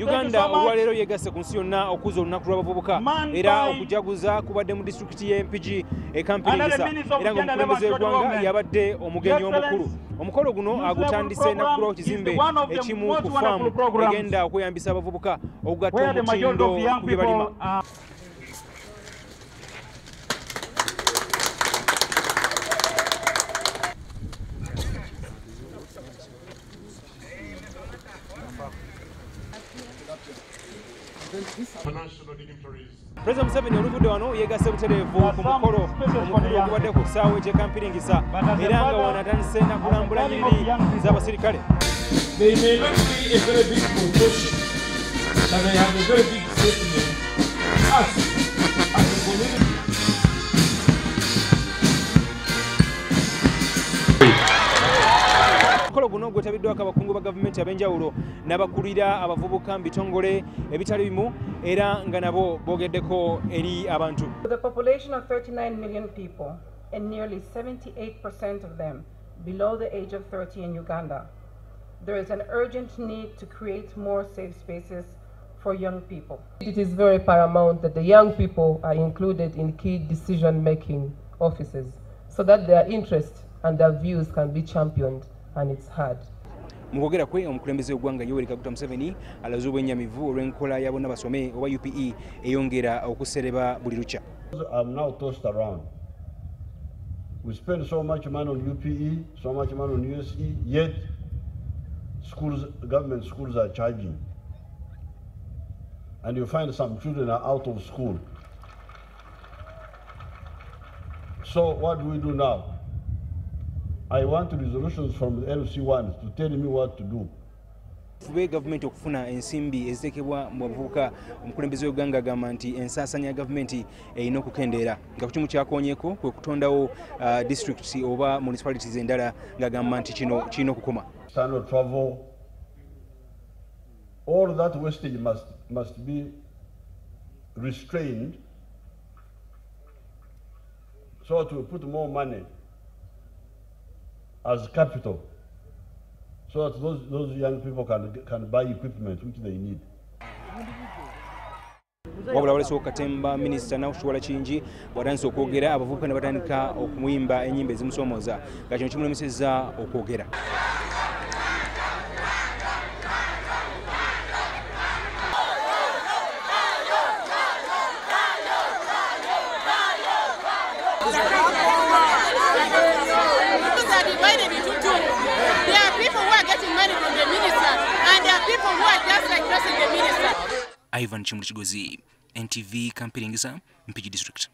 Uganda olwaleero yegasse ku nsi yonna okuza olunaku lw'abavubuka era okujaguza kubadde mu disitulikiti y'e Mpigi e Kampiringisa era ng'omukulembeze w'eggwanga yabadde omugenyi omukulu. Omukolo guno agutandise n'okugulawo kizimbe ekimu ku faamu egenda okweyambisa abavubuka okugatta omutindo ku bye balima. President Museveni oluvudde wano yegasse butereevu ku mukolo omukulu ogubadde ku kisaawe ky'e Kampiringisa era nga wano atandise na kulambula nnyiriri z'abasirikale. They may not be a very big proportion, but they have a very big statement. Us, as a community. Omukolo guno gwetabiddwako abakungu ba gavumenti ab'enjawulo n'abakulira abavubuka mu bitongole ebitali bimu era nga nabo boogeddeko eri abantu. With a population of 39 million people and nearly 78% of them below the age of 30 in Uganda, there is an urgent need to create more safe spaces for young people. It is very paramount that the young people are included in key decision-making offices so that their interests and their views can be championed and it's hard. Mu kwogera kwe omukulembeze w'eggwanga Yoweri Kaguta Museveni alaze obwennyamivu olw'enkola ya bonna basome oba UPE eyongera okusereba buli lukya. I'm now tossed around. We spend so much money on UPE, so much money on USE, yet schools, government schools are charging. And you find some children are out of school. So what do we do now? I want resolutions from the LC1 to tell me what to do. Fube gavumenti okufuna ensimbi eziteekebwa mu bavubuka, omukulembeze w'eggwanga agamba nti ensaasanya ya gavumenti erina okukendeera nga ku kimu kyakoonyeeko kwe kutondawo districts oba municipalities endala ng'agamba nti kino kirina okukoma. External travel, all that wastage must be restrained so that we put more money as capital, so that those young people can buy equipment which they need. Wabula walesewo Katemba minisita Naushuwala Kingi bw'atandise okwogera abavubuka ne batandika okumuyimba ennyimba ezimusoomooza nga kino kimulemesezza okwogera. Ivan Chimuli Kigozi, NTV Kampiringisa, Mpigi District.